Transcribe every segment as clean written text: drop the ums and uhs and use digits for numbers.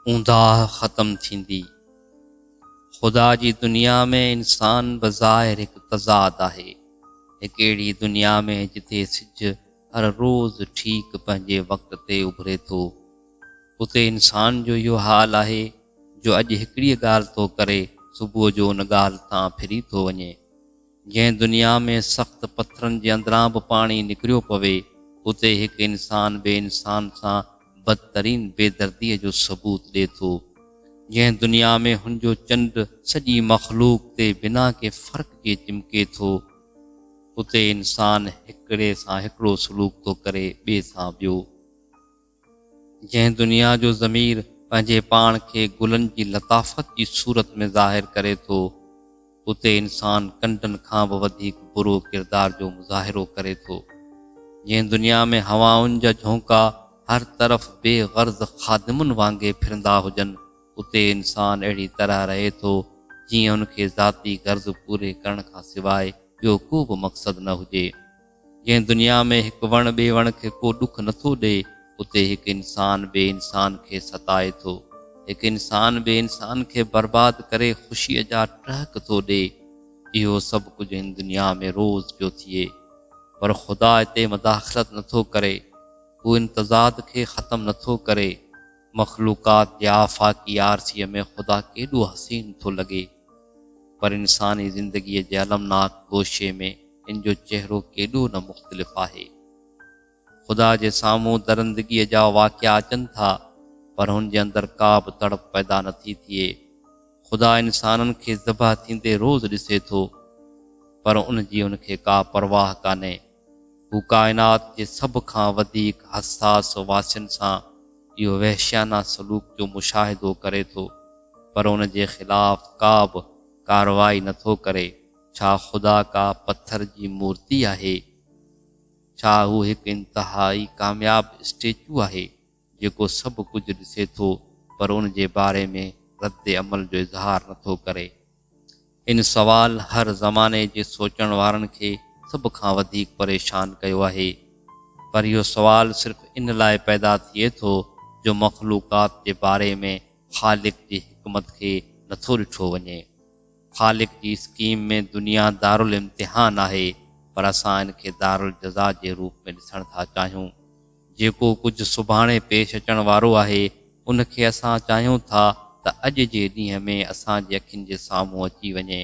اونداهه ختم ٿيندي. خدا جي دنيا ۾ انسان بظاهر هڪ تضاد آهي. هڪ اهڙي دنيا ۾ جتي سج هر روز ٺيڪ پنهنجي وقت تي اڀري ٿو، اتي انسان جو اهو حال آهي جو اڄ هڪڙيء ڳالهه ٿو ڪري، صبح جو ان ڳالهه تان ڦري ٿو وڃي. جنهن دنيا ۾ سخت پٿرن جي اندران به پاڻي نڪريو پوي، اتي هڪ انسان ٻئي انسان سان بدترين بيدرديء جو ثبوت ڏئي ٿو. جنهن دنيا ۾ هن جو چنڊ سڄي مخلوق تي بنا ڪنهن فرق جي چمڪي ٿو، اتي انسان هڪڙي سان هڪڙو سلوڪ ٿو ڪري، ٻئي سان ٻيو. جنهن دنيا جو ضمير پنهنجي پاڻ کي گلن جي لطافت جي صورت ۾ ظاهر ڪري ٿو، اتي انسان ڪنڊن کان به وڌيڪ برو ڪردار جو مظاهرو ڪري ٿو. جنهن دنيا ۾ هوائن جا جهونڪا هر طرف بي غرض خادمن وانگي ڦرندا هجن، اتي انسان اهڙي طرح رهي ٿو، جيئن هن کي ذاتي غرض پوري ڪرڻ کان سواء ٻيو ڪو به مقصد نه هجي. جنهن دنيا ۾ هڪ وڻ ٻئي وڻ کي ڪو ڏک نه ٿو ڏئي، اتي هڪ انسان ٻئي انسان کي ستائي ٿو. هڪ انسان ٻئي انسان کي برباد ڪري خوشيء جا ٽهڪ ٿو ڏئي. اهو سڀ ڪجهه هن دنيا ۾ روز پيو ٿئي. پر خدا اتي مداخلت نه ٿو ڪري. هو ان تضاد کي ختم نه ٿو ڪري. مخلوقات جي آفاقي آرسيء ۾ خدا ڪيڏو حسين ٿو لڳي، پر انساني زندگيء جي المناڪ گوشي ۾ ان جو چهرو ڪيڏو نه مختلف آهي. خدا جي سامهون درندگيء جا واقعا اچن ٿا، پر هن جي اندر ڪا به تڙپ پيدا نه ٿي ٿئي. خدا انسانن کي ذبح ٿيندي روز ڏسي ٿو، پر ان جي هن کي ڪا پرواهه ڪانهي. هو ڪائنات جي سڀ کان وڌيڪ حساس واسين سان اهو وحشيانه سلوڪ جو مشاهدو ڪري ٿو، پر ان جي خلاف ڪا به ڪارروائي نه ٿو ڪري. ڇا خدا ڪا پٿر جي مورتي آهي؟ ڇا هو هڪ انتهائي ڪامياب اسٽيچو آهي، جيڪو سڀ ڪجهه ڏسي ٿو، پر ان جي باري ۾ رد عمل جو اظهار نه ٿو ڪري؟ ان سوال هر زماني جي سوچڻ وارن کي سڀ کان وڌيڪ پريشان ڪيو آهي. پر اهو سوال صرف ان لاء پيدا ٿئي ٿو جو مخلوقات جي باري ۾ خالق جي حڪمت کي نٿو ڏٺو وڃي. خالق جي اسڪيم ۾ دنيا دارالامتحان آهي پر اسان ان کي دارالجزا جي روپ ۾ ڏسڻ ٿا چاهيون. جيڪو ڪجهه سڀاڻي پيش اچڻ وارو آهي، ان کي اسان چاهيون ٿا ته اڄ جي ڏينهن ۾ اسان جي اکين جي سامهون اچي وڃي.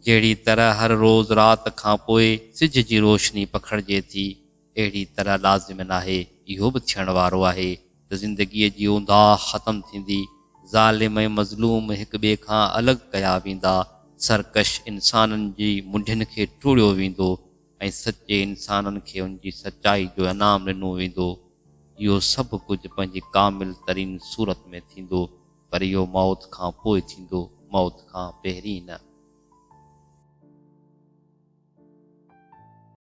جهڙي طرح هر روز رات کان پوء سج جي روشني پکڙجي ٿي، اهڙي طرح لازم ناهي اهو به ٿيڻ وارو آهي ته زندگيء جي اونداهه ختم ٿيندي، ظالم ۽ مظلوم هڪ ٻئي کان الڳ ڪيا ويندا، سرڪش انسانن جي منڍين کي ٽوڙيو ويندو ۽ سچي انسانن کي ان جي سچائي جو انعام ڏنو ويندو. اهو سڀ ڪجهه پنهنجي ڪامل ترين صورت ۾ ٿيندو، پر اهو موت کان پوء ٿيندو، موت کان پهرين نه.